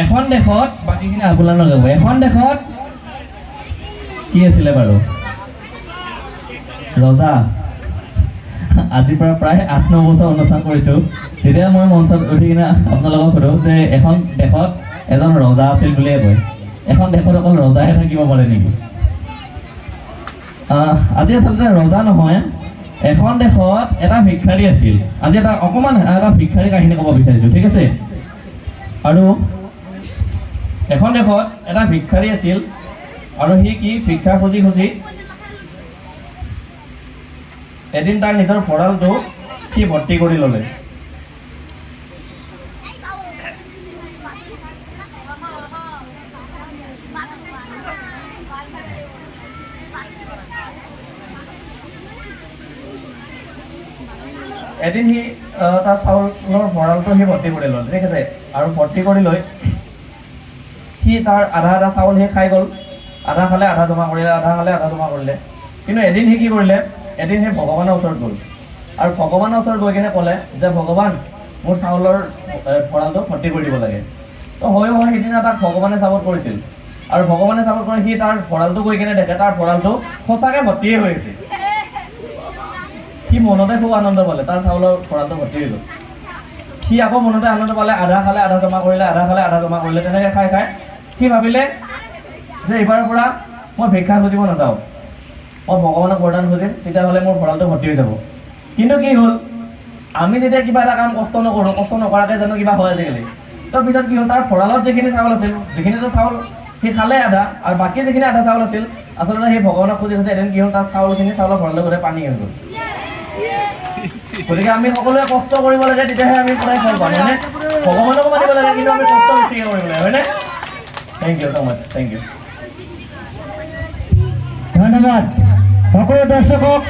এখন দেশত, বাকীখিনি আপোনালোকে গাব। এখন দেশত কি আছিলে বাৰু? ৰজা। আজিৰ পৰা প্ৰায় 8-9 বছৰ অনুষ্ঠান কৰিছোঁ। তেতিয়া মই মঞ্চত উঠি কিনে আপোনালোকক সোধোঁ যে এখন দেশত এজন ৰজা আছিল বুলিয়ে কয়। এখন দেশত অকল ৰজাহে থাকিব পাৰে নেকি? আজি আচলতে ৰজা নহয়, এখন দেশত এটা ভিক্ষাৰী আছিল। আজি এটা অকণমান এটা ভিক্ষাৰী কাহিনী ক'ব বিচাৰিছোঁ, ঠিক আছে? আৰু এখন দেশত এটা ভিক্ষাৰী আছিল আৰু সি কি ভিক্ষা খুজি খুজি এদিন তাৰ নিজৰ ভঁৰালটো সি ভৰ্তি কৰি ল'লে। এদিন সি তাৰ চাউলৰ ভঁৰালটো সি ভৰ্তি কৰি ল'লে, ঠিক আছে? আৰু ভৰ্তি কৰি লৈ সি তাৰ আধা আধা চাউল সি খাই গ'ল। আধা খালে, আধা জমা কৰিলে, আধা খালে, আধা জমা কৰিলে। কিন্তু এদিন সি কি কৰিলে? এদিন সি ভগৱানৰ ওচৰত গ'ল আৰু ভগৱানৰ ওচৰত গৈ কিনে ক'লে যে ভগৱান, মোৰ চাউলৰ ভঁৰালটো ভৰ্তি কৰি দিব লাগে। তো হয় হয়, সিদিনা তাক ভগৱানে চাপৰ্ট কৰিছিল আৰু ভগৱানে চাপৰ্ট কৰি সি তাৰ ভঁৰালটো গৈ কিনে দেখে, তাৰ ভঁৰালটো সঁচাকৈ ভৰ্তিয়ে হৈ আছে। সি মনতে খুব আনন্দ পালে, তাৰ চাউলৰ ভঁৰালটো ভৰ্তি হৈ গ'ল। সি আকৌ মনতে আনন্দ পালে, আধা খালে, আধা জমা কৰিলে, আধা খালে, আধা জমা কৰিলে। তেনেকৈ খাই খাই সি ভাবিলে যে এইবাৰৰ পৰা মই ভিক্ষা খুজিব নাযাওঁ, মই ভগৱানক বৰদান খুজিম, তেতিয়াহ'লে মোৰ ভঁৰালটো ভৰ্তি হৈ যাব। কিন্তু কি হ'ল, আমি যেতিয়া কিবা এটা কাম কষ্ট নকৰোঁ, কষ্ট নকৰাকৈ জানো কিবা হয় আজিকালি? তো পিছত কি হ'ল, তাৰ ভঁৰালত যিখিনি চাউল আছিল, যিখিনিতো চাউল সি খালে আধা আৰু বাকী যিখিনি আধা চাউল আছিল, আচলতে সেই ভগৱানক খুজি খুজি এদিন কি হ'ল, তাৰ চাউলখিনি, চাউলৰ ভঁৰালত গোটেই পানী হৈ গ'ল। গতিকে আমি সকলোৱে কষ্ট কৰিব লাগে, তেতিয়াহে আমি সদায় ফল পাম, হয়নে? ভগৱানকো মানিব লাগে, কিন্তু আমি কষ্ট বেছিকৈ কৰিব লাগে, হয়নে? Thank you so much, thank you. ধন্যবাদ সকলো দৰ্শকক।